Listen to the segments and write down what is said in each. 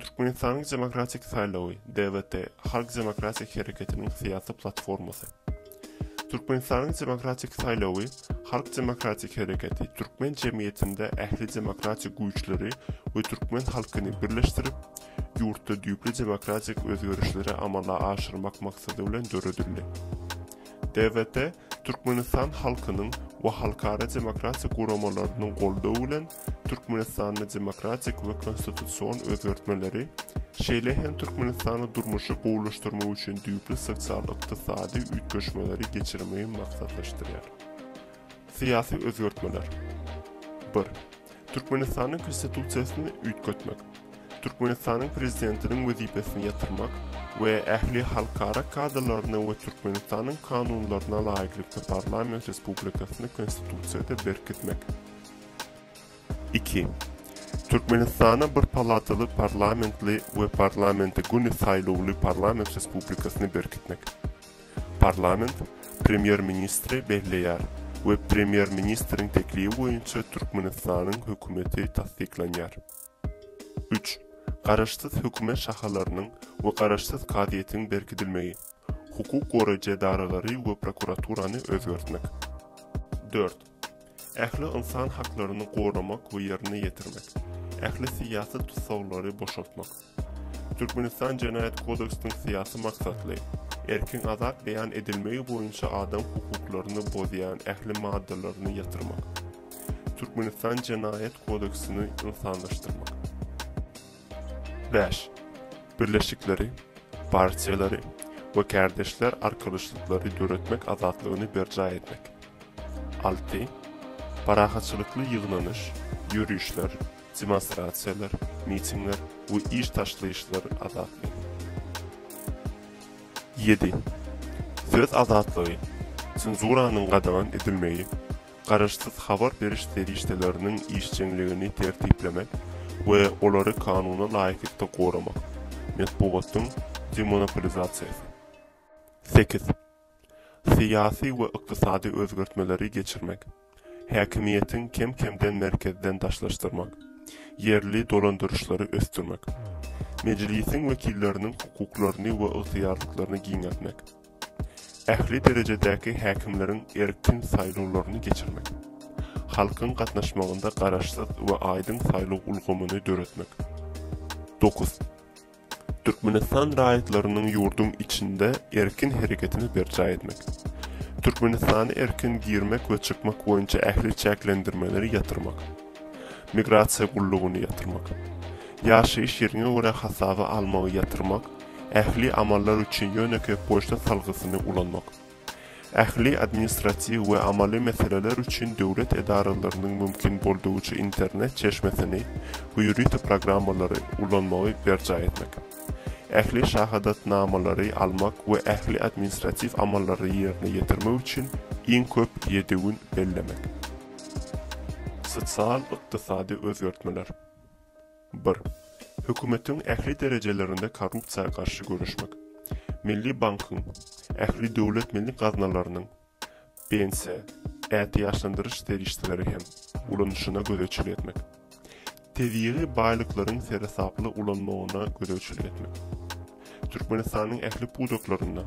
Türkmenistanyň Demokratik saýlawy, DWT, Halk Demokratik Hereketiniň syýasy platformasy. Türkmenistanyň Demokratik saýlawy, Halk Demokratik Hereketi türkmen jemgyýetinde ähli demokratik güýçleri we türkmen halkyny birleşdirip, ýurtda düýpli demokratik özgerişleri amala aşyrmak maksady bilen döredildi. DWT Türkmenistan halkynyň we halkara demokratik guramalarynyň goldawy bilen Türkmenistanda demokratik we konstitusion özgertmeleri, şeýle hem Türkmenistanda durmuşy gowulaşdyrmak üçin düýpli sosial-ykdysady üýtgeşmeleri geçirmegi maksatlaşdyrýar. Syýasy özgertmeler. Bir. Türkmenistanyň Konstitusiýasyny üýtgetmek. Türkmenistanyň Prezidentiniň wezipesini ýatyrmak we ähli halkara kadalaryna we Türkmenistanyň kanunlaryna laýyklykda parlament respublikasyny Konstitusiýada berkitmek. Iki. Türkmenistana bir palataly parlamentli we parlamente göni saýlawly parlament respublikasyny berkitmek. Parlament Premýer-ministri belleýär we Premýer-ministriň teklibi boýunça Türkmenistanyň Hökümeti tassyklanýar. Üç. Garaşsyz hökümet şahalarynyň we garaşsyz kazyýetiň berkidilmegi. Hukuk goraýjy edaralary we prokuraturany özgertmek. Dört. Ähli ynsan haklaryny goramak we ýerine ýetirmek. Ähli syýasy tussaglary boşatmak. Türkmenistan Jenaýat kodeksiniň syýasy maksatly, erkin azat beýan edilmegi boýunça adam hukuklaryny bozýan ähli maddalaryny ýatyrmak. Türkmenistan Jenaýat kodeksini ynsanlaşdyrmak. 5. Birleşikleri, partiýalary we kärdeşler arkalaşyklary döretmek azatlygyny berjaý etmek. 6. Parahatçylykly ýygnanyş, ýörişler, demonstrasiýalar, mitingler we iş taşlaýyşlar azatlygy. 7. Söz azatlygy, senzuranyň gadagan edilmegi, garaşsyz habar beriş serişdeleriniň işjeňligini tertiplemek we olary kanuna laýyklykda goramak, metbugatyň demonopolizasiýasy. 8. Syýasy we ykdysady özgertmeleri geçirmek, häkimiýetiň kem-kemden merkezden daşlaşdyrmak, ýerli dolandyryşlary ösdürmek, Mejlisiň wekilleriniň hukuklaryny we ygtyýarlyklaryny giňeltmek, ähli derejedäki häkimleriň erkin saýlawlaryny geçirmek, halkyň gatnaşmagynda garaşsyz we aýdyň saýlaw ulgamyny döretmek. Dokuz. Türkmenistan raýatlarynyň ýurduň içinde erkin hereketini berjaý etmek. Türkmenistana erkin girmek we çykmak boýunça ähli çäklendirmeleri ýatyrmak. Migrasiýa gullugyny ýatyrmak. Ýaşaýyş ýeriňe görä hasaba almagy ýatyrmak, ähli amallar üçin ýönekeý poçta salgysyny ulanmak. Ähli administratiw we amaly meseleler üçin döwlet edaralarynyň mümkin boldugyça internet çeşmesini we ýörite programmalary ulanmagy berjaý etmek. Ähli şahadatnamalary almak we ähli administratiw amallary ýerine ýetirmek üçin iň köp ýedi gün bellemek. Sosial-ykdysady özgertmeler. Bir. Hökümetiň ähli derejelerinde korrupsiýa garşy göreşmek. Milli bankyň, ähli döwlet milli gaznalarynyň, pensiýa, ätiýaçlandyryş serişdeleri hem, ulanyşyna gözegçilik etmek. Tebigy baýlyklaryň seresaply ulanmagyna gözegçilik etmek. Türkmenistanyň ähli pudaklarynda,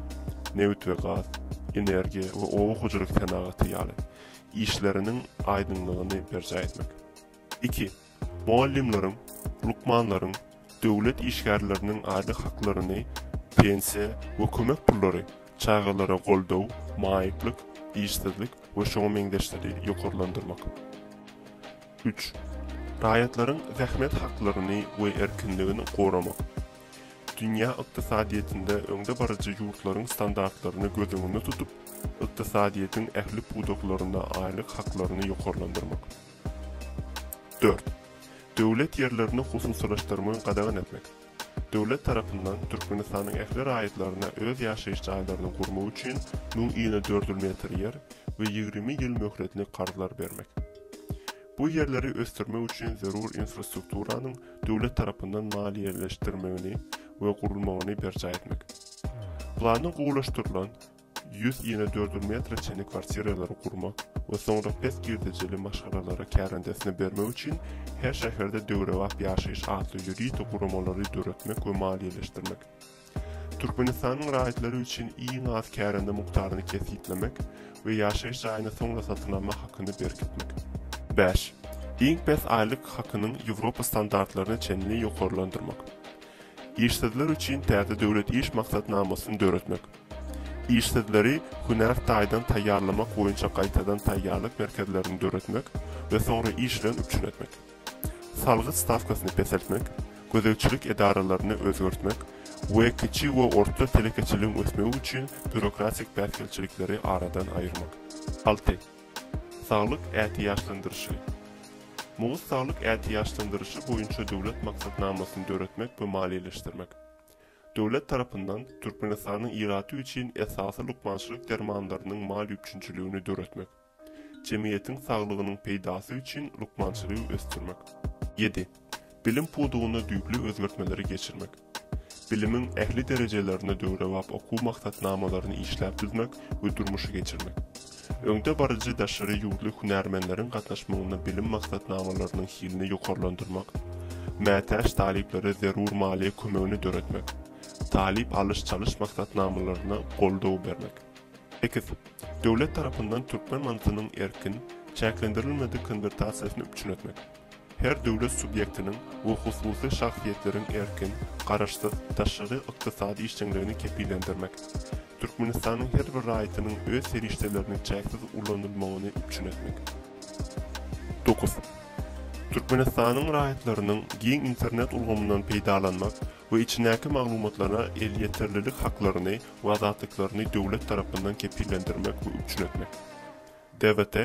nebit we gaz, energiýa we oba hojalyk senagaty ýaly, işleriniň aýdyňlygyny berjaý etmek. Iki. Mugallymlaryň, lukmanlaryň, döwlet işgärleriniň aýlyk haklaryny, pensiýa we kömek pullary, çagalara goldaw, maýyplyk, işsizlik we şoňa meňzeşleri ýokarlandyrmak. Üç. Raýatlaryň zähmet haklaryny we erkinligini goramak. Dünýä ykdysadyýetinde öňdebaryjy ýurtlaryň standartlaryny göz öňünde tutup, ykdysadyýetiň ähli pudaklarynda aýlyk haklaryny ýokarlandyrmak. Dört. Döwlet ýerlerini hususylaşdyrmagy gadagan etmek. Döwlet tarapyndan Türkmenistanyň ähli raýatlaryna öz ýaşaýyş jaýlaryny gurmak üçin inedördül metr ýer we 20 ýyl möhletli karzlar bermek. Bu ýerleri ösdürmek üçin zerur infrastrukturanyň döwlet tarapyndan maliýeleşdirmegini we gurulmagyny berjaý etmek. Plany gowulaşdyrylan 100 inedördül metre çenli kwartiralary gurmak. we soňra pes girdejili maşgalalara kärendesine bermek üçin her şäherde Döwrebap ýaşaýyş atly ýörite guramalary döretmek we maliýeleşdirmek. Türkmenistanyň raýatlary üçin iň az kärende mukdaryny kesgitlemek we ýaşaýyş jaýyny soňra satyn almak hakyny berkitmek. Bäş. Iň pes aýlyk hakynyň Ýewropa standartlaryna çenli ýokarlandyrmak. Işsizler üçin täze döwlet iş maksatnamasyny döretmek. Işsizleri hünär taýdan taýýarlamak boýunça gaýtadan taýýarlyk merkezlerini döretmek we soňra iş bilen üpjün etmek. Salgyt stawkasyny peseltmek, gözegçilik edaralaryny özgertmek we kiçi we orta telekeçiligiň ösmegi üçin býurokratik päsgelçilikleri aradan aýyrmak. Alty. Saglyk ätiýaçlandyryşy. Mugt saglyk ätiýaçlandyryşy boýunça döwlet maksatnamasyny döretmek we maliýeleşdirmek. Döwlet tarapyndan Türkmenistanyň ilaty üçin esasy lukmançylyk dermanlarynyň maliýe üpjünçiligini döretmek. Jemgyýetiň saglygynyň peýdasy üçin lukmançylygy ösdürmek. Ýedi. Bilim pudagynda düýpli özgertmeleri geçirmek. Bilimiň ähli derejelerinde döwrebap okuw maksatnamalaryny işläp düzmek we durmuşa geçirmek. Öňde baryjy daşary ýurtly hünärmenleriň gatnaşmagynda bilim maksatnamalarynyň hilini ýokarlandyrmak. Mätäç talyplara zerur maliýe kömegini döretmek. Talyp alyş-çalyş maksatnamalaryna goldaw bermek. Sekiz. Döwlet tarapyndan türkmen manadynyň erkin, çäklendirilmedik konwertasiýasyny üpjün etmek. Her döwlet subýektiniň we hususy şahsyýetleriň erkin, garaşsyz daşary ykdysady işjeňligini kepillendirmek. Türkmenistanyň her bir raýatynyň öz serişdeleriniň çäksiz ulanylmagyny üpjün etmek. Dokuz. Türkmenistanyň raýatlarynyň giň internet ulgamyndan peýdalanmak we içindäki maglumatlara elýeterlilik haklaryny we azatlyklaryny döwlet tarapyndan kepillendirmek we üpjün etmek. DWT,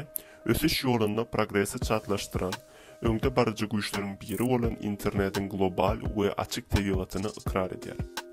ösüş ýolunda progresi çaltlaşdyran, öňde baryjy güýçleriň biri bolan internetiň global we açyk tebigatyny ykrar edýär.